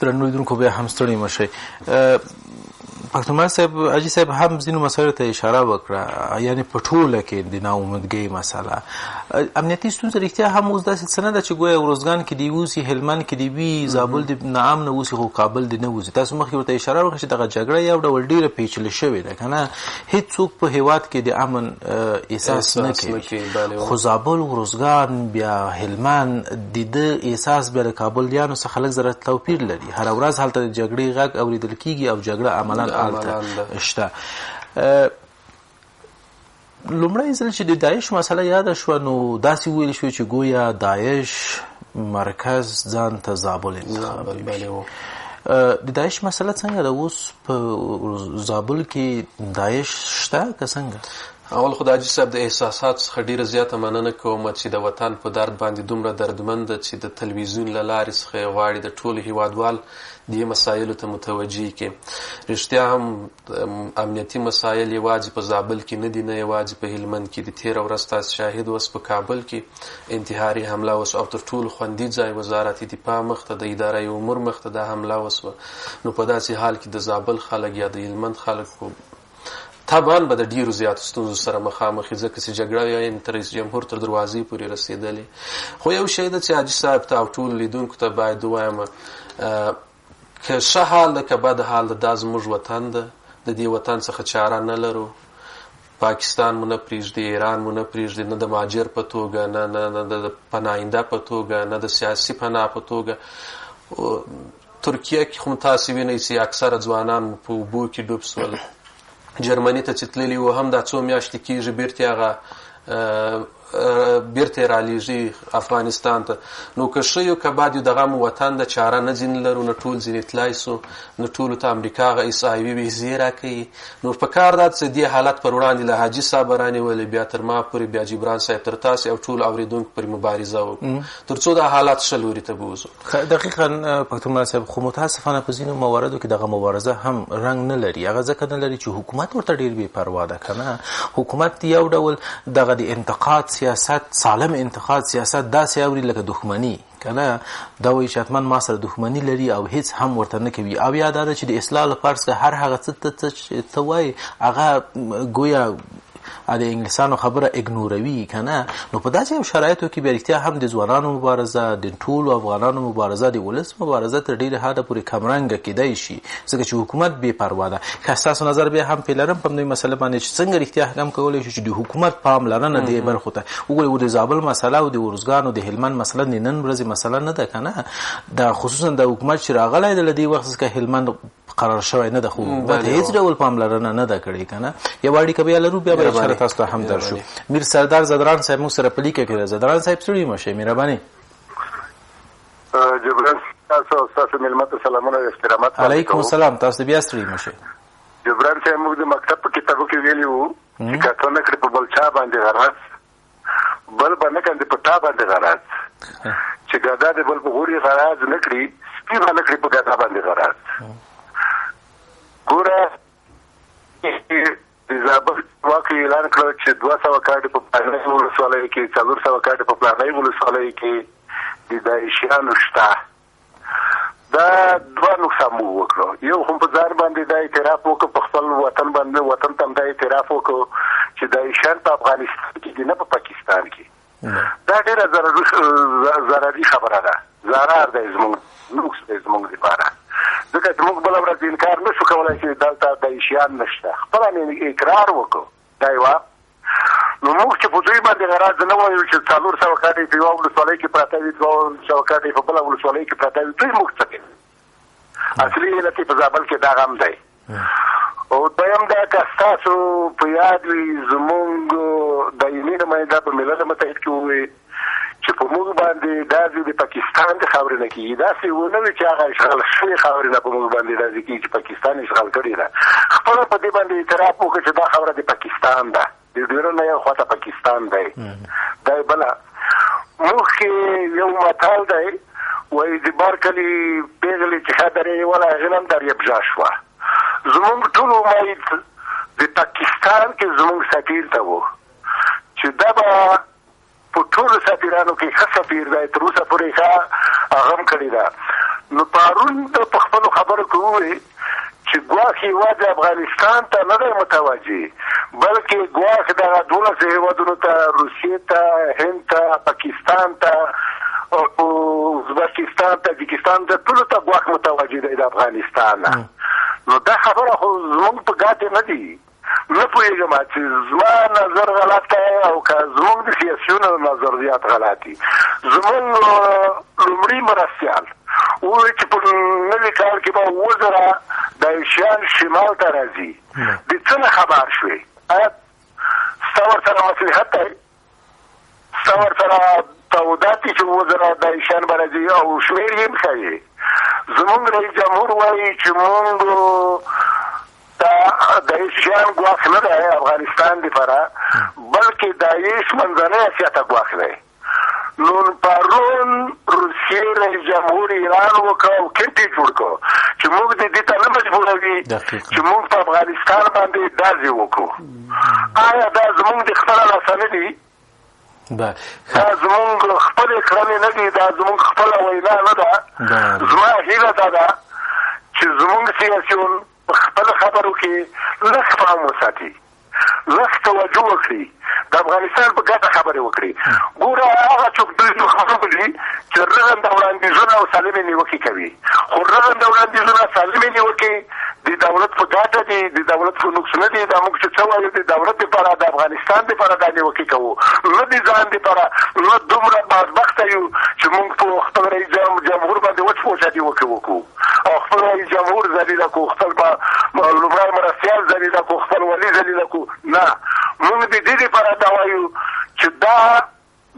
درنو لیدونکو بیا هم ستړي مه شئ. پښتونمل صاحب، حاجي صاحب هم ځینو مسایلو ته اشاره وکړه، یعنې په ټوله کې د ناامیدګۍ مسله، امنیتي ستونزه رښتیا هم اوس داسې څه نه ده چې ګویا ارزګان کې دې اوسي، هلمند کې دې وي، زابل دې ناامنه اوسي خو کابل دې نه اوسي. تاسو مخکې ورته اشاره وکړه چې دغه جګړه یو ډول ډېره پیچلې شوې ده که نه، هیڅوک په هیواد کې د امن احساس نه کوي، خو زابل، ارزګان، بیا هلمند د ده احساس بیا د کابلیانو څخه لږ ذره توپیر لري. هره ورځ هلته د جګړې غږ اورېدل کېږي او جګړه عملاً هلته شته. لومړی ځل چې د داعش مسله یاده شوه نو داسې وویل شو چې ګویا داعش مرکز ځان ته زابل انتخابوي. د داعش مسله څنګه ده اوس په زابل کې داعش شته که څنګه؟ اول خو د حاجي صاحب د احساساتو څخه ډېره زیاته مننه کوم چې د وطن په درد باندې دومره دردمند ده چې د تلویزیون له لارې څخه یې غواړي د ټولو هیوادوال دې مسایلو ته متوجه کړي. رښتیا هم امنیتي مسایل یوازې په زابل کې نه دي، نه یوازې په هلمند کې دي. تېره ورځ تاسې شاهد اوس په کابل کې انتحاري حمله وسوه او تر ټولو خوندي ځای وزارت دفاع مخته، د اداره امور مخته دا حمله وسوه. نو په داسې حال کې د زابل خلک یا د هلمند خلک خو طبعا به د ډیرو زیاتو ستونزو سره مخامخ وي، ځکه چې جګړه یې تر رئیس جمهور تر دروازې پورې رسېدلې. خو یو شی ده چې حاجي صاحب ته او ټولو لیدونکو ته باید ووایم، که ښه حال ده که بد حال ده، دا زموږ وطن ده، د دې وطن څخه چاره نه لرو. پاکستان مو نه پرېږدي، ایران مو نه پرېږدي، نه د مهاجر په توګه، نه نه نه د پناهنده په توګه، نه د سیاسي پناه په توګه. ترکیه کې خو تاسې وینئ چې اکثره ځوانان مو په اوبو کې ډوب سول. جرمني ته چې تللي وو هم دا څو میاشتې کېږي بیرته هغه بیرته یې رالیږي افغانستان ته. نو که ښه یو که بد یو، دغه مو وطن ده، چاره نه ځینې لرو، نه ټول ځینې تلای سو، نه ټولو ته امریکا هغه اس آی وي ویزې راکوي. نو په کار ده چې دې حالت پر وړاندې له حاجي صاحبه رانیولې بیا تر ما پورې، بیا جبران صاحب تر تاسې او ټولو اورېدونکو پورې مبارزه وکړو تر څو دا حالت ښه لوري ته بوځو. دقیقا پښتونمل صاحب، خو متاسفانه په ځینو مواردو کې دغه مبارزه هم رنګ نه لري. هغه ځکه نه لري چې حکومت ورته ډېر بې پروا ده که نه. حکومت یو ډول دغه د انتقاد سیاست، سالم انتقاد سیاست داسې اوري لکه دښمني که نه. دا وایي چې حتما ما سره دښمني لري او هیڅ هم ورته نه کوي. او یا دا ده چې د اصلاح لپاره څخه هر هغه څه ته چې ته وایې هغه ګویا د انګلیسانو خبره اګنوروي که نه. نو په داسې یو شرایطو کې بیا رښتیا هم د ځوانانو مبارزه، د ټولو افغانانو مبارزه، د ولس مبارزه تر ډېرې حده پورې کمرنګه کېدای شي، ځکه چې حکومت بې پروا ده. که ستاسو نظر بیا هم پرې لرم په همدې مسله باندې چې څنګه رښتیا هم کولی شو چې د حکومت پاملرنه دې برخو ته وګورئ. د زابل مسله او د ارزګان او د هلمند مسله د نن ورځې مسله نه ده که نه. دا خصوصا د حکومت چې راغلی دی له دې وخت څخه هلمند قرار شوی نه ده، خو حکومت هیڅ ډول پاملرنه نه ده کړې که نه. یوه اړیکه بیا لرو، بیا به اشاره تاسو ته هم درشو. میر سردار زدران صاحب موږ سره په لیکه کې ده. زدران صاحب ستړي مه شئ، مهرباني. جبران تاسو او ستاسو مېلمه ته سلامونه او احترامات. علیکم السلام، تاسو بیا ستړي مه شئ. جبران صاحب، موږ د مکتب په کتابو کې ویلي وو چې که ته نه کړې په بل چا باندې غرض، بل به نه کاندې په تا باندې غرض، چې ګدا د بل په غوري غرض نه کړي، سپي به نه کړي په ګدا باندې غرض. ګوره د زابل واک اعلان کړ چې 200 کاډې په پلانۍ ولسوالۍ کې، 400 کاډې په پلانۍ ولسوالۍ کې د داعشیانو شته. دا دوه نقصان موږ وکړو. یو هم په ځان باندې دا اعتراف وکړو، په خپل وطن باندې، وطن ته هم دا اعتراف وکړو چې داعشیان په افغانستان کې دي، نه په پاکستان کې. دا ډېره ضرري خبره ده، ضرر دی زموږ، نقص دی زموږ لپاره، ځکه چې موږ بله ورځ انکار نه شو کولی چې دلته داعشیان نشته. خپله مې اقرار وکړو. دا یوه. نو موږ چې په دوی باندې غرض نه وایو چې 400 کاډې په یوه ولسوالۍ کې پراته وي، 200 کاډې په بله ولسوالۍ کې پراته وي، دوی موږ څه کوي؟ اصلي علت یې په زابل کې دا غم دی. او دویم دا که ستاسو په یاد وي، زموږ دایمي نماینده په ملل متحد کې وویل چې په موږ باندې ډزې د پاکستان د خاورې نه کېږي. داسې ونه وي چې هغه اشغال شوې خاورې نه په موږ باندې ډزې کېږي چې پاکستان اشغال کړې ده. خپله په دې باندې اعتراف وکړ چې دا خاوره د پاکستان ده، د ډیورنډ نه یو خواته پاکستان دی. دا یې بله. موږ کې یو متل دی، وایي د بار کلي پېغلې چې ښه درې یې وله، هغې نه هم دریابژه شوه. زموږ ټول امید د پاکستان کې زموږ سفیر ته و چې دا به په ټولو سفیرانو کې ښه سفیر دی، تر اوسه پورې ښه هغه هم کړې ده. نو پرون ده په خپلو خبرو کې وویل چې ګواښ یوازې افغانستان ته نه دی متوجه، بلکې ګواښ دغه 12 هېوادونو ته، روسیې ته، هند ته، پاکستان ته، ازبکستان، تاجکستان ته، ټولو ته ګواښ متوجه دی د افغانستان. نو دا خبره خو زموږ په ګټه نه دی. نه پوهېږم چې زما نظر غلط دی او که زموږ د سیاسیونو نظر زیات غلط دی. زموږ لومړي مرستیال وویل چې په نوي کال کې به 7000 داعشیان شمال ته راځي. د څه نه خبر شوې؟ آیا ستا ورسره مصلحت دی؟ ستا ورسره تعهدات دي چې 7000 داعشیان به راځي او شمېر یې هم ښایي؟ زموږ رئیس جمهور وایي چې موږ داعشیان ګواښ نه دی افغانستان دپاره، بلکې داعش منځنۍ اسیا ته ګواښ دی. نو پرون روسیې رئیس جمهور اعلان وکړ او کمپ یې جوړ کړ چې موږ دې دې ته نه مجبوروي چې موږ په افغانستان باندې ډزې وکړو. آیا دا زموږ د خپله لاسه نه دي؟ دا زموږ خپلې کړنې نه دي، دا زموږ خپله وینا نه ده. زما هیله دا ده چې زموږ سیاسیون په خپل خبرو کې لږ پام وساتي، لږ توجه وکړي، د افغانستان په ګټه خبرې وکړي. ګوره هغه څوک دوی دښمن بولي چې رغنده وړاندیزونه او سالمې نیوکې کوي، خو رغنده وړاندیزونه سالمې نیوکې د دولت په ګټه دي، د دولت په نقص نه دي. دا موږ چې څه وایو د دولت دپاره، د افغانستان دپاره دا نیوکې کوو، نه د ځان دپاره. نه دومره بدبخته یو چې موږ په خپل رئیس جمهور باندې وچ پوچه نیوکې وکړو او خپل رئیس جمهور ذلیله کړو، خپل لومړی مرستیال ذلیله کړو، خپل ولي ذلیله کړو. نه، موږ د دې لپاره دا وایو چې دا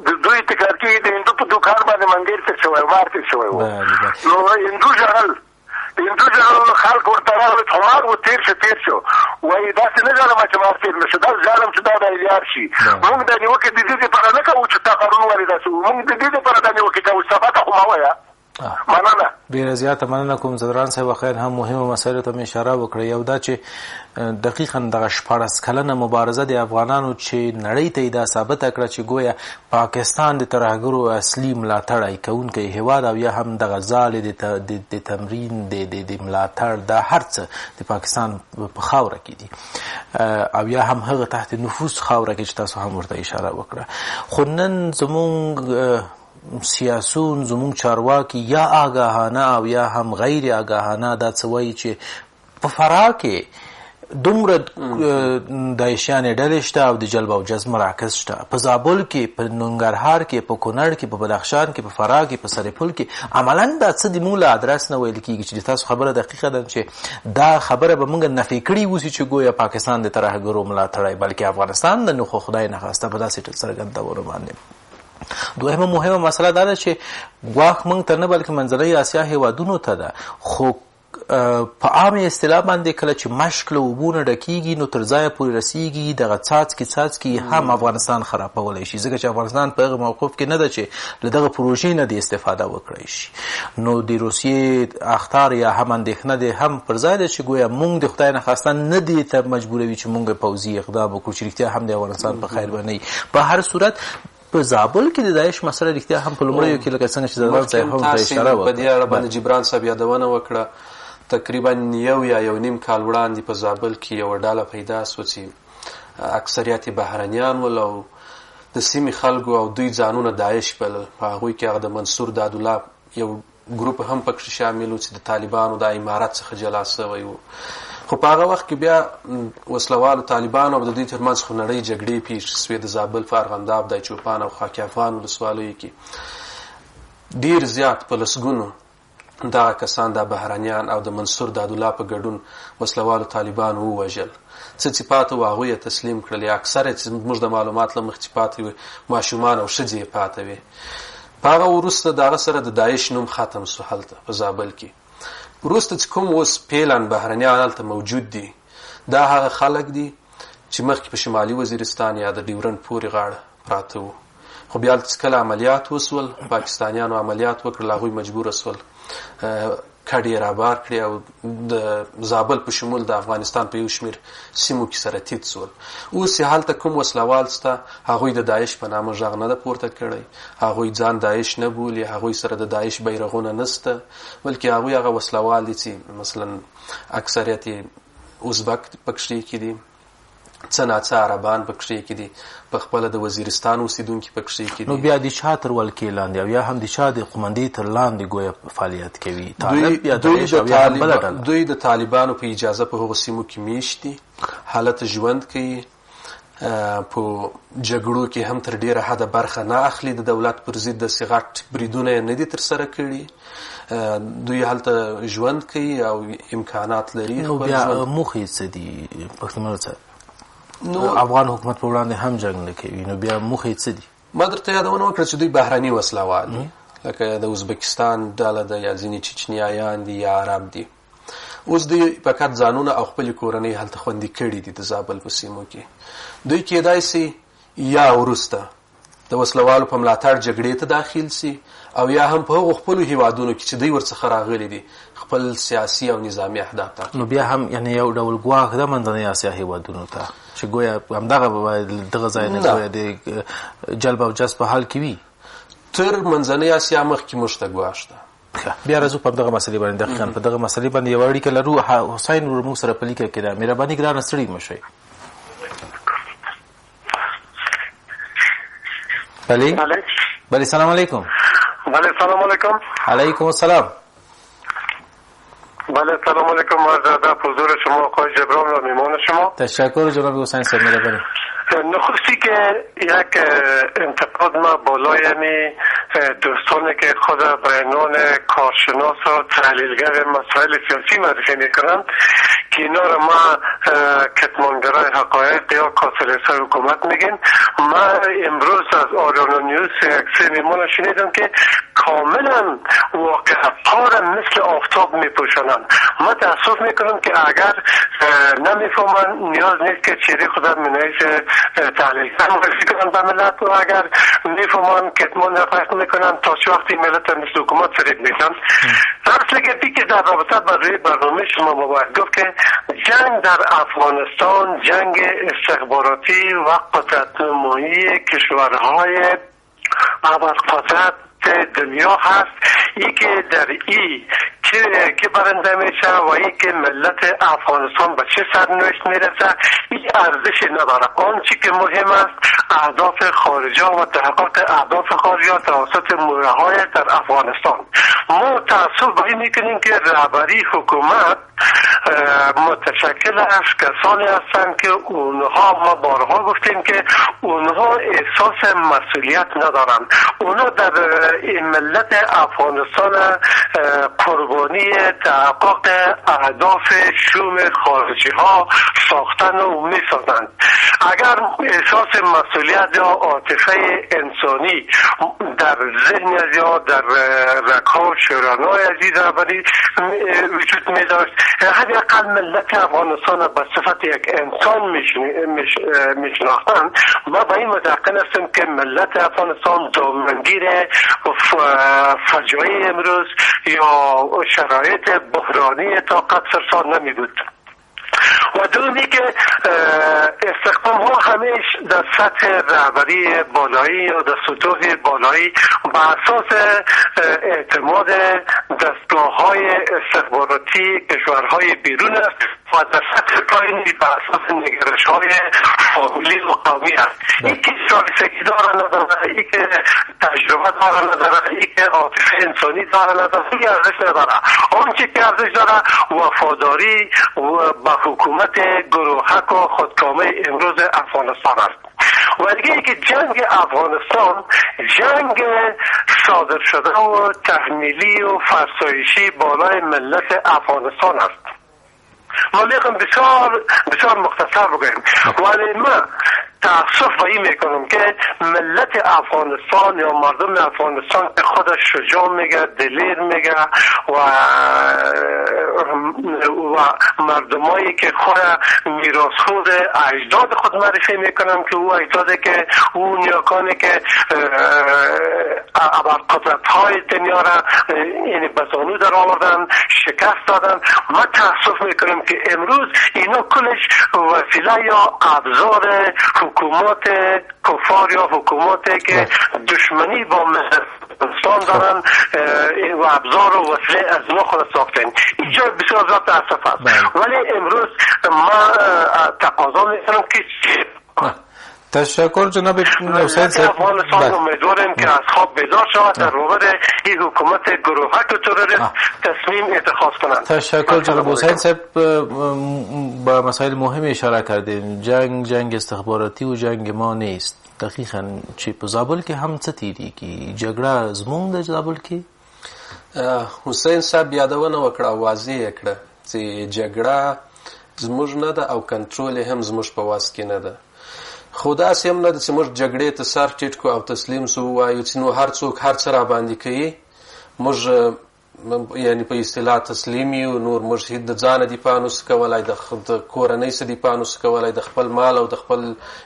د دوی تکرار کېږي. د هندو په دوکان باندې منګیر تېر شوی و، مار تېر شوی و. نو هندو ژړل، هندو ژړل، خلک ورته راغلل چې مار و تېر شو، تېر شو. وایي داسې نه ژاړم چې مار تېر نه شو، داسې ژاړم چې دا به یار شي. موږ دا نیوکې د دې لپاره نه کوو چې تا پرون ولې داسې وو، موږ د دې لپاره دا نیوکې کوو چې سبا ته خو مه وایه. مننه. ډېره زیاته مننه کوم ځدران صاحب. واقعا هم مهمو مسایلو ته مې اشاره وکړه. یو دا چې دقیقا دغه 16 کلنه مبارزه د افغانانو چې نړۍ ته یې دا ثابته کړه چې ګویا پاکستان د ترهګرو اصلي ملاتړی کوونکی هېواد او یا هم دغه ځالې د تمرین د ملاتړ دا هر څه د پاکستان په خاوره کې دي او یا هم هغه تحت نفوذ خاوره کې چې تاسو هم ورته اشاره وکړه. خو نن زموږ سیاسون، زموږ چارواکي یا آګاهانه او یا هم غیر آګاهانه دا څه وایي چې په فراه کې دومره داعشیانې ډلې شته او د جلب او جذب مراکز شته، په زابل کې، په ننګرهار کې، په کونړ کې، په بدخشان کې، په فراه کې، په سرپل کې. عملا دا څه د موږ له ادرس نه ویل کېږي چې د تاسو خبره دقیقه ده چې دا خبره به موږ نفي کړې اوسي چې ګویا پاکستان د ترهګرو ملاتړی، بلکې افغانستان د نو خو خدای نخواسته په داسې څرګندونو باندې. دوهمه مهمه مسله دا ده چې ګواښ موږ ته نه بلکې منځنۍ اسیا هېوادونو ته ده. خو په عامې اصطلاح باندې کله چې مشک له اوبو نه ډکېږي نو تر ځایه پورې رسېږي، دغه څاڅکي څاڅکي هم افغانستان خرابولی شي، ځکه چې افغانستان په هغه موقف کې نه ده چې له دغه پروژې نه دې استفاده وکړای شي. نو د روسیې اخطار یا هم اندېښنه دې هم پر ځای ده چې ګویا موږ د خدای نخواسته نه دې ته مجبوروي چې موږ پوځي اقدام وکړو چې رښتیا هم د افغانستان په خیر به نه وي. په هر صورت په زابل کې د داعش مسله رښتیا هم په لومړیو کې لکه څنګه چې ځدران صاحب هم ته اشاره وکړه، په دې اړه باندې جبران صاحب یادونه وکړه. تقریبا 1 یا 1.5 کال وړاندې په زابل کې یوه ډله پیدا شوه چې اکثریت یې بهرنیان ول او د سیمې خلکو او دوی ځانونه داعش بلل. په هغوی کې هغه د منصور دادالله یو ګروپ هم پکښې شامل و چې د طالبانو د امارت څخه جلا شوی و. خو په هغه وخت کې بیا وسلوالو طالبانو او د دوی ترمنځ خونړۍ جګړې پېښې شوې. د زابل په ارغنداب، دایچوپان او خاک افغان ولسوالیو کې ډېر زیات په لسګونو دغه کسان، دا بهرنیان او د منصور دادالله په ګډون وسلوالو طالبانو ووژل. څه چې پاته وو هغوی یې تسلیم کړل، یا اکثره چې موږ د معلومات له مخې چې پاته وي ماشومان او ښځې یې پاته وې. په هغه وروسته د هغه سره د داعش نوم ختم شو هلته په زابل کې. وروسته چې کوم اوس فعلا بهرنیان هلته موجود دي، دا هغه خلک دي چې مخکې په شمالي وزیرستان یا د ډیورنډ پورې غاړه پراته وو، خو بیا هلته چې کله عملیات وشول، پاکستانیانو عملیات وکړل، هغوی مجبوره شول کډې یې رابار کړې او د زابل په شمول د افغانستان په یو شمېر سیمو کې سره تیت شول. اوس چې هلته کوم وسلهوال شته، هغوی د داعش په نامه غږ نه ده پورته کړی، هغوی ځان داعش نه بولي، هغوی سره د داعش بیرغونه نشته، بلکې هغوی هغه وسلهوال دي چې مثلا اکثریت یې ازبک پکښې کې دي، څه ناڅه عربان پکښې کې دي، په خپله د وزیرستان اوسېدونکي پکښې کې دي. نو بیا د چا تر ولکې لاندې او یا هم د چا د قومندې تر لاندې ګویا فعالیت کوي؟ طالب یا داعش او یا هم بله ډله؟ دوی د طالبانو په اجازه په هغو سیمو کې میشت دي، هلته ژوند کوي، په جګړو کې هم تر ډېره حده برخه نه اخلي، د دولت پر ضد داسې غټ بریدونه یې نه دي ترسره کړي. دوی هلته ژوند کوي او امکانات لري. نو بیا موخې څه دي پښتونمل صاحب؟ نو افغان حکومت په وړاندې هم جنګ نه کوي، نو بیا موخې څه دي؟ ما درته یادونه وکړه چې دوی بهرني وسلهوال دي، لکه د ازبکستان ډله ده یا ځینې چچنیایان دي یا عرب دي. اوس دوی فقط ځانونه او خپلې کورنۍ هلته خوندي کړي دي د زابل په سیمو کې. دوی کېدای سي یا وروسته د وسلهوالو په ملاتړ جګړې ته داخل سي او یا هم په هغو خپلو هیوادونو کې چې دوی ورڅخه راغلي دي خپل سیاسي او نظامي اهداف تعقیب. نو بیا هم یعنې یو ډول ګواښ ده منځنۍ اسیا هیوادونو ته چې ګویا همدغه دغه ځای نه ګویا د جلب او جذب په حال کې وي. تر منځنۍ اسیا مخکې موږ ته ګواښ ده. بیا راځو په دغه مسئلې باندې، دقیقاً په دغه مسئلې باندې یوه اړیکه لرو. حسین ورور موږ سره په لیکه کې ده، مهرباني ګرانه ستړي مه شئ. بله بله، سلام علیکم. بله سلام علیکم. علیکم السلام. بله سلام علیکم، عرض ادب حضور شما آقای جبران و میمان شما. تشکر جناب حسین صاحب، مهربانی. نخستی که یک انتقاد ما بالای می دوستانی که خود به عنوان کارشناس و تحلیلگر مسائل سیاسی معرفی میکنند که اینا را ما کتمانگرای حقایق یا کاسلیس حکومت میگیم. ما امروز از آریانا نیوز یک سه میمان شنیدم که کاملا واقعیت را مثل آفتاب میپوشانند. ما تاسف میکنم که اگر نمیفهمند نیاز نیست که چهره خود منعکس تحلیلگر معرفی کنند به ملت، و اگر میفهمند کتمان حقایق میکنند تا چه وقتی ملت مثل حکومت فریب میدن. اصل گپی که در رابطه بر روی برنامه شما باید گفت که جنگ در افغانستان جنگ استخباراتی و قدرت‌نمایی کشورهای ابرقدرت دنیا هست. ای که در ای که برنده میشه و ای که ملت افغانستان به چه سرنوشت میرسه ای ارزش نداره. آنچه که مهم است اهداف خارجی و تحقق اهداف خارجی توسط مهره‌های در افغانستان. ما تاسف به این میکنیم که رهبری حکومت متشکل از کسانی هستند که اونها، ما بارها گفتیم که اونها احساس مسئولیت ندارند. اونها در ملت افغانستان قربانی تحقق اهداف شوم خارجی ها ساختن و می سازند. اگر احساس مسئولیت یا عاطفه انسانی در ذهن یا در رگ‌ها و شران‌های عزیز رهبری وجود می داشت، حداقل ملت افغانستان به صفت یک انسان میشناختند. ما به این متیقن هستیم که ملت افغانستان دامنگیر فجایع امروز یا شرایط بحرانی طاقت فرسا نمی بود. و دومی که استخدام ها همیش در سطح رهبری بالایی یا در سطوح بالایی به اساس اعتماد دستگاه های استخباراتی کشورهای بیرون است و در سطح پایینی به اساس نگرش های فامیلی و قومی است. این که شایستگی داره نداره، این که تجربه داره نداره، این که عاطفه انسانی داره نداره، این ارزش نداره. آنچه که ارزش داره وفاداری و به حکومت گروهک و خودکامه امروز افغانستان است. و دیگه که جنگ افغانستان جنگ صادر شده و تحمیلی و فرسایشی بالای ملت افغانستان است. ما میخوام بسیار بسیار مختصر بگویم، ولی ما تاسف به این میکنم که ملت افغانستان یا مردم افغانستان که خودش شجاع میگه، دلیر میگه و مردمایی که خود میراث خود اجداد خود معرفی میکنن که او اجدادی که او نیاکانی که ابرقدرت های دنیا را یعنی به زانو در آوردن، شکست دادن. ما تاسف میکنم که امروز اینا کلش وسیله یا ابزار حکومت کفار یا حکومتی که دشمنی با ملت دارن و ابزار و وسیله از ما خود ساختن. اینجا بسیار زیاد تاسف است. ولی امروز ما تقاضا میکنم که تشکر جناب حسین صاحب. افغانستان امیدواریم که از خواب بیدار شود، در برابر این حکومت گروهک و تروریست تصمیم اتخاذ کنند. تشکر جناب حسین صاحب. با مسائل مهم اشاره کردین. جنگ استخباراتی و جنگ ما نیست. دقیقاً چې په زابل کې هم څه تیریږي؟ جګړه زموږ د زابل کې؟ حسین صاحب یادونه وکړه، واضح یې کړه چې جګړه زموږ نه ده او کنټرول یې هم زموږ په واس کې نه ده. خو داسې هم نه ده چې موږ جګړې ته سر ټیټ کړو او تسلیم سو، ووایو چې نو هر څوک هر څه راباندې کوي، موږ یعنی په اصطلاح تسلیم یو، نور موږ هیڅ د ځانه دفاع نه سو کولای، د کورنۍ څخه دفاع نه سو کولای، د خپل مال او د خپل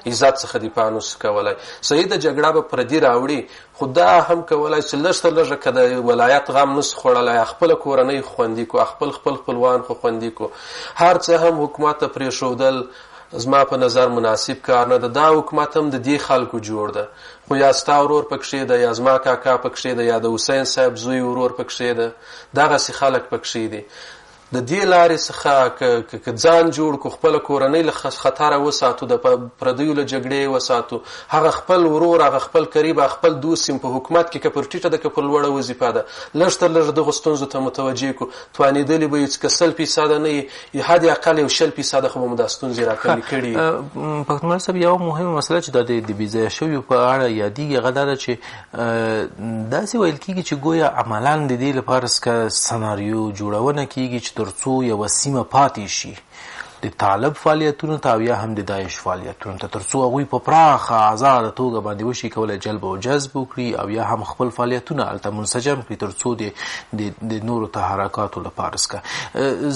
عزت څخه دفاع نه سو کولای. صحیح ده جګړه به پردي راوړي، خو دا هم کولای چې لږ تر لږه که د ولایت غم نه سو خوړلی، خپله کورنۍ خوندي کړو، خپل خپل خپلوان خو خوندي کړو. هر څه هم حکومت ته پرېښودل زما په نظر مناسب کار نه ده. دا حکومت هم د دې خلکو جوړ ده، خو یا ستا ورور پکښې ده، یا زما کاکا پکښې ده، یا د حسین صاحب زوی ورور پکښې ده، دغسې خلک پکښې دي. د دې لارې څخه که ځان جوړ کړو، خپله کورنۍ له خطره وساتو، د پردیو له جګړې وساتو، هغه خپل ورور، هغه خپل قریب، هغه خپل دوست په حکومت کې که پر ټیټه ده که پر لوړه وظیفه ده، لږ تر لږه دغو ستونزو ته متوجه کړو، توانېدلي به یو چې که 100% نه وي، حد اقل یو 20% خو به مو دا ستونزې راکمې کړي. پښتونوال صاحب، یوه مهمه مسله چې دا د بېځایه شویو په اړه یادېږي، هغه دا ده چې داسې ویل کېږي چې ګویا عملاً د دې لپاره سناریو جوړونه کېږي چې ترڅو یوه سیمه پاتې شي د طالب فعالیتونو ته او یا هم د داعش فعالیتونو ته، ترڅو هغوی په پراخه ازاده توګه باندې وشي کولی جلب او جذب وکړي او یا هم خپل فعالیتونه هلته منسجم کړي ترڅو د نورو تحرکاتو لپاره څخه.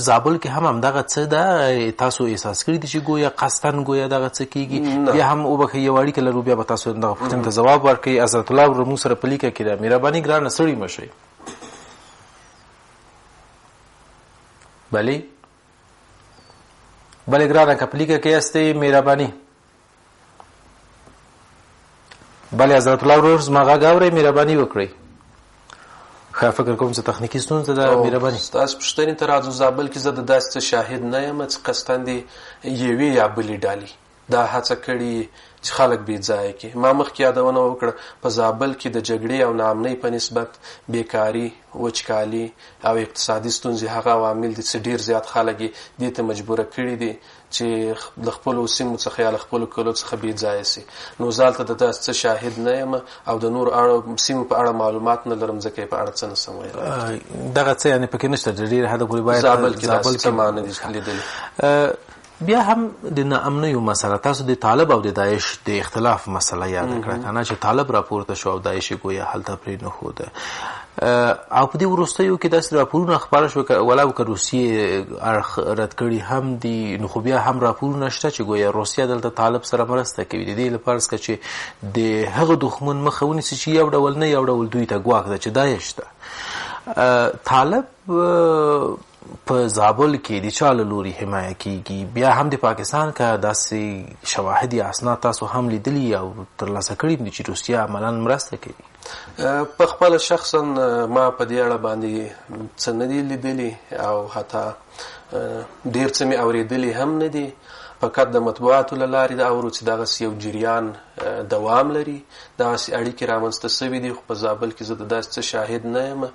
زابل کې هم همدغه څه ده، تاسو احساس کړي دي چې ګویا قصداً ګویا دغه څه کېږي؟ بیا هم وبخښئ یو اړیکه لرو، بیا به تاسو دغه پوښتنې ته ځواب ورکړئ. حضرت الله ورور موږ سره په لیکه کې ده، مهرباني ګرانه ستړي مه شئ. بله بله ګرانه که په لیکه کې یاستئ مهرباني. بله حضرت الله ورور زما غږ اورئ، مهرباني وکړئ. ښه فکر کوم چې تخنیکي ستونزه ده، مهرباني. ستاسو پوښتنې ته راځو. زابل کې زه د داسې څه شاهد نه یم چې قصداً دې یوې یا بلې ډلې دا هڅه کړې چې خلک بې ځایه کړي. ما مخکې یادونه وکړه، په زابل کې د جګړې او ناامنۍ په نسبت بیکاري، وچکالي او اقتصادي ستونزې هغه عوامل دي چې ډېر زیات خلک یې دې ته مجبوره کړي دي چې له خپلو سیمو څخه یا له خپلو کلو څخه بې ځایه سي. نو زه هلته د داسې څه شاهد نه یم او د نورو اړه سیمو په اړه معلومات نه لرم، ځکه یې په اړه څه نه سم ویلی. دغه څه یعنې پکې نشته، د ډېر حده پورې باید زابل کې داسې څه ما نه دي لیدلي. بیا هم د ناامنیو مسله، تاسو د طالب او د داعش د اختلاف مسله یاده کړه که نه، چې طالب راپورته شو او داعش یې ګویا هلته پرې نښوده. او په دې وروستیو کې داسې راپورونه خپاره شول ولو که روسیې اړخ رد کړي هم دي، نو خو بیا هم راپورونه شته چې ګویا روسیه دلته طالب سره مرسته کوي د دې لپاره څخه چې د هغه دښمن مخه ونیسي چې یو ډول نه یو ډول دوی ته ګواښ ده چې داعش ده. طالب په زابل کې د چا له لوري حمایه کیږي؟ بیا هم د پاکستان که داسې شواهد یا اسناد تاسو هم لیدلي او ترلاسه کړي دي چې روسیه عملاً مرسته کوي؟ په خپله شخصاً ما په دې اړه باندې څه نه دي لیدلي او حتی ډېر څه مې اورېدلي هم نه دي. فقط د مطبوعاتو له لارې دا اورو چې دغسې یو جریان دوام لري، دغسې اړیکې رامنځته سوي دي. خو په زابل کې زه د داسې څه شاهد نه یم،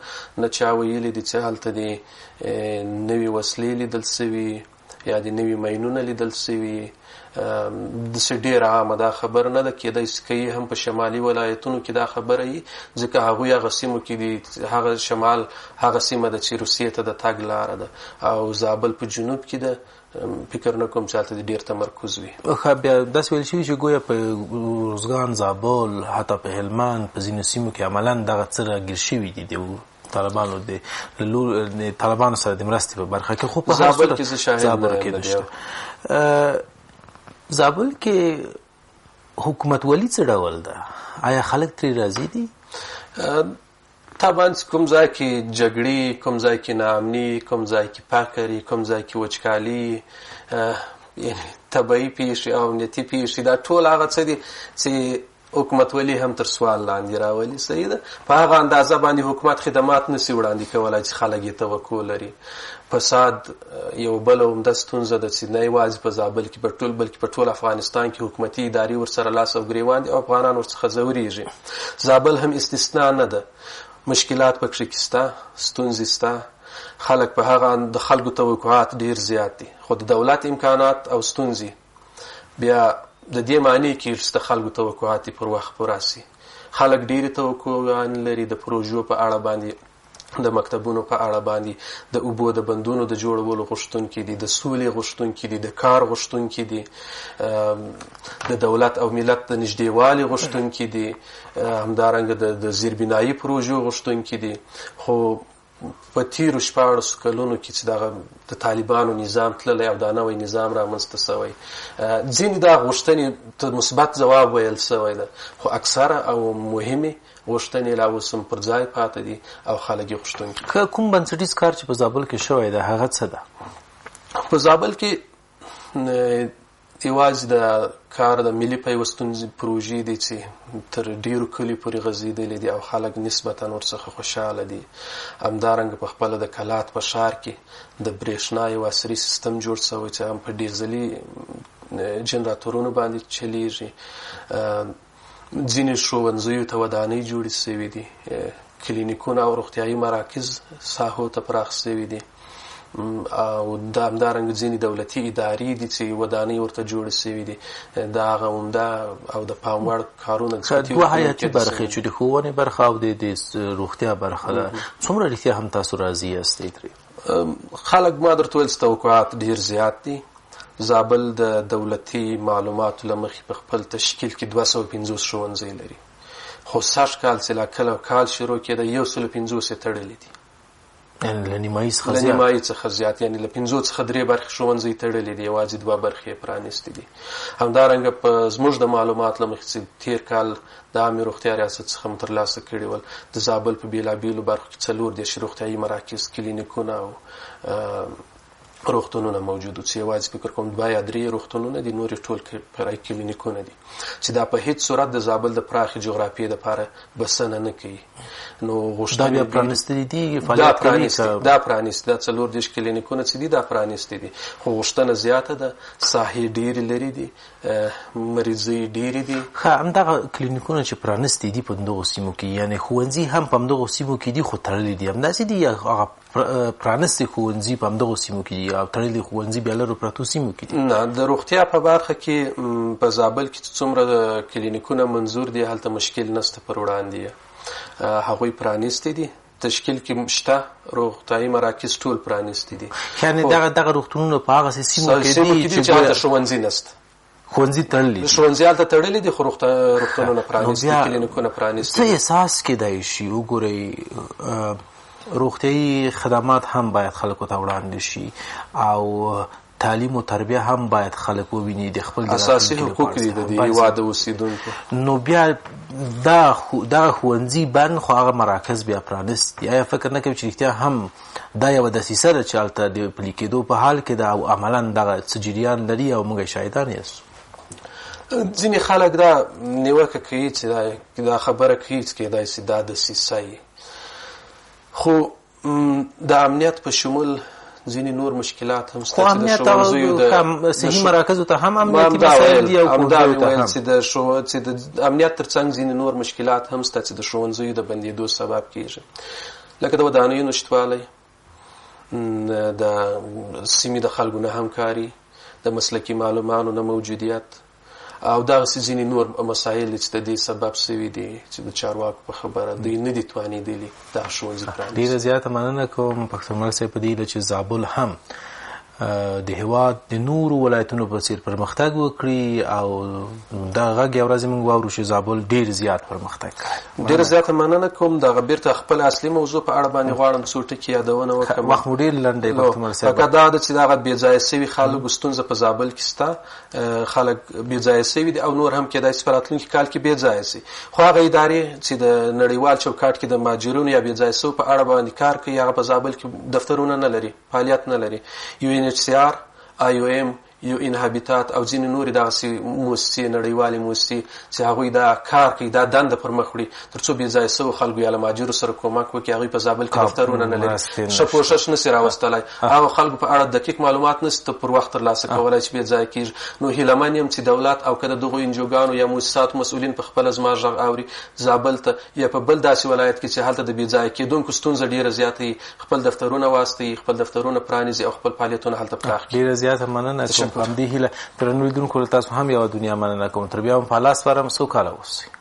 نه چا ویلي دي چې هلته دې نوې وسلې لیدل سوي یا دې نوي ماینونه لیدل سوي داسې ډېره عامه دا خبره نه ده. کېدای شي که یې هم په شمالي ولایتونو کې دا خبره وي، ځکه هغوی هغه سیمو کې دي، هغه شمال هغه سیمه ده چې روسیې ته د تګ لاره ده او زابل په جنوب کې ده. فکر نه کوم چې هلته دې ډېر تمرکز وي. ښه، بیا داسې ویل شوي چې ګویا په روزګان، زابل، حتی په هلمند په ځینو سیمو کې عملاً دغه څه راګیر شوي دي د طالبانو د طالبانو سره د مرستې په برخه کې. خو په زابل کې زه شاهد زابل کې نشته. زابل کې حکومتولي څه ډول ده؟ آیا خلک ترې راضي دي؟ طبعا چې کوم ځای کې جګړې، کوم ځای کې ناامني، کوم ځای کې فقر، کوم ځای کې وچکالي، یعنې طبیعي پېښې او امنیتي پېښې، دا ټول هغه څه دي چې حکومتولي هم تر سوال لاندې راولي. صحیح ده، په هغه اندازه باندې حکومت خدمات نشي وړاندې کولای چې خلک یې توقع لري. فساد یو بله عمده ستونزه ده چې نه یوازې په زابل کې په ټول بلکې په ټول افغانستان کې حکومتي ادارې ورسره لاس او ګریوان دي او افغانان ورڅخه ځورېږي. زابل هم استثنا نه ده، مشکلات پکښې کې شته، ستونزې شته، خلک په هغه د خلکو توقعات ډېر زیات دي، خو د دولت امکانات او ستونزې بیا د دې معنی کېږي چې د خلکو توقعات دې پر وخت پوره شي. خلک ډېرې توقعګانې لري د پروژو په اړه باندې، د مکتبونو په اړه باندې، د اوبو د بندونو د جوړولو غوښتونکي دي، د سولې غوښتونکي دي، د کار غوښتونکي دي، د دولت او ملت د نږدېوالي غوښتونکي دي، همدارنګه د زیربنایي پروژو غوښتونکي دي. خو په تېرو 16 کلونو کې چې دغه د طالبانو نظام تللی او دا نوی نظام رامنځته شوی، ځینې دا غوښتنې ته مثبت ځواب ویل شوی ده، خو اکثره او مهمې غوښتنې لا اوس هم پر ځای پاتې دي او خلک یې غوښتونکي. که کوم بنسټیز کار چې په زابل کې شوی ده هغه څه ده؟ په زابل کې یوازې د کار د ملي پیوستون پروژې دي چې تر ډېرو کلیو پورې غځېدلې دي او خلک نسبتاً ورڅخه خوشحاله دي. همدارنګه په خپله د کلات په ښار کې د برېښنا یو عصري سیستم جوړ شوی چې هم په ډیزلي جنراتورونو باندې چلیږي. ځینې ښوونځیو ته ودانۍ جوړې شوې دي، کلینیکونه او روغتیایي مراکز ساحو ته پراخ شوي دي، او دا همدارنګه ځینې دولتي ادارې دي چې ودانۍ ورته جوړې شوې دي. دا هغه عمده او د پام وړ کارونه دي. دوه حیاتي برخې چې د ښوونې برخه او د روغتیا برخه ده، څومره رښتیا هم تاسو راضي یاستئ ترې؟ خلک ما درته ویل چې توقعات ډېر زیات دي. زابل د دولتي معلوماتو له مخې په خپل تشکیل کې 250 ښوونځي لري، خو سږ کال چې لا کله کال شروع کېده 150 یې تړلي دي. یعنې له نیمایي څخه زیات؟ له نیمایي څخه زیات، یعنې له 5 څخه 3 برخې ښوونځي تړلي دي، یوازې 2 برخې یې پرانیستې دي. همدارنګه په زموږ د معلومات له مخې چې تېر کال د عامې روغتیا ریاست څخه مو ترلاسه کړي ول، د زابل په بېلابېلو برخو کې 34 روغتیایي مراکز، کلینیکونه او روغتونونه موجود وو چې یوازې فکر کوم 2 یا 3 روغتونونه دي، نور یې ټول فرعي کلینیکونه دي چې دا په هیڅ صورت د زابل د پراخې جغرافیې دپاره بسنه نه کوي. نو غوښتنې دا بیا پرانیستلي دي، فعالیت کوي؟ دا پرانیستي، دا 34 کلینیکونه چې دي دا پرانیستي دي، خو غوښتنه زیاته ده، ساحې ډېرې لرې دي، مریضۍ ډېرې دي. ښه، همدغه کلینیکونه چې پرانیستي دي په همدغو سیمو کې، یعنې ښوونځي هم په همدغو سیمو کې دي خو تړلي دي، همداسې دي یا هغه پرانیستي ښوونځي په همدغو سیمو کې دي او تړلي ښوونځي بیا لرو پرتو سیمو کې دي؟ نه، د روغتیا په برخه کې په زابل کې چې څومره کلینیکونه منظور دي هلته مشکل نشته پر وړاندې، هغوی پرانیستي دي، تشکیل کې شته، روغتیایي مراکز ټول پرانیستي دي. یعنې دغه روغتونونه په هغسې سیمو کې دي چې هلته ښوونځي نشته؟ ښوونځي تړلي دي؟ ښوونځي هلته تړلي دي، خو روغتونونه پرانیستي، کلینیکونه پرانیستي. څه احساس کېدای شي؟ وګورئ، روغتیایي خدمات هم باید خلکو ته وړاندې شي او تعلیم او تربیه هم باید خلک وویني، د خپل اساسي حقوق دي د دې هېواد د اوسېدونکو. نو بیا دا ښوونځي بند، خو هغه مراکز بیا پرانیست دي. آیا فکر نه کوي چې رښتیا هم دا یوه دسیسه ده چې هلته د پلي کېدو په حال کې ده او عملا دغه څه جریان لري او موږ شاهدان یاستو؟ ځینې خلک دا نیوکه کوي چې دا خبره کوي چې کېدای شي دا دسیسه وي، خو د امنیت په شمول ځینې نور مشکلات هم شته چې د ښوونځیو د صحي مراکزو ته هم امنیتي مسایل دي او همدا ویل چې د امنیت ترڅنګ ځینې نور مشکلات هم شته چې د ښوونځیو د بندېدو سبب کېږي، لکه د ودانیو نشتوالی، د سیمې د خلکو نه همکاري، د د مسلکي معلمانو نه موجودیت او دغسې ځینې نور مسایل چې د دې سبب شوي دي چې د چارواکو په خبره دوی نه دي توانېدلي دغه ښوونځي پرانیزي. ډېره زیاته مننه کوم پښتونمل صاحب په دې هیله چې زابل هم د هیواد د نورو ولایتونو په څیر پرمختګ وکړي او دا غږ یو ورځ موږ واورو چې زابل ډیر زیات پرمختګ کړی. ډیره زیاته مننه کوم. دغه بیرته خپل اصلي موضوع په اړه باندې غواړم څو ټکي یادونه وکړم. وخت مو ډیر لنډ دی پښتونمل صاحب. فقط دا ده چې دغه بې ځایه شوي خلکو ستونزه په زابل کې شته، خلک بې ځایه شوي دي او نور هم کېدای شي په راتلونکي کال کې بې ځایه شي. خو هغه ادارې چې د نړیوال چوکاټ کې د مهاجرینو یا بې ځایه شوو په اړه باندې کار کوي هغه په زابل کې دفترونه نه لري، فعالیت نه لري. یو ان ایچ سي آر، آی او ایم، یو ان هابیتات او ځینې نورې دغسې موسسې، نړیوالې موسسې چې هغوی دا کار کوي، دا دنده پر مخ وړي ترڅو بې ځایه شوو خلکو یا له مهاجرو سره کومک وکړي، هغوی په زابل کې دفترونه نه لري، ښه پوښښ نه شي راوستلی، هغو خلکو په اړه دقیق معلومات نه شي پر وخت ترلاسه کولی چې بې ځایه کېږي. نو هیله من یم چې دولت او که د دغو انجوګانو یا موسساتو مسؤلین په خپله زما غږ اوري، زابل ته یا په بل داسې ولایت کې چې هلته د بې ځایه کېدونکو ستونزه ډېره زیاته وي، خپل دفترونه واستوي، خپل دفترونه پرانیزي او خپل فعالیتونه هلته پراخ کړي. ډېره زیاته مننه کوم. په همدې هیله درنو لیدونکو له تاسو هم یوه دنیا مننه کوم. تر بیا هم په الله سپارم. سوکاله اوسئ.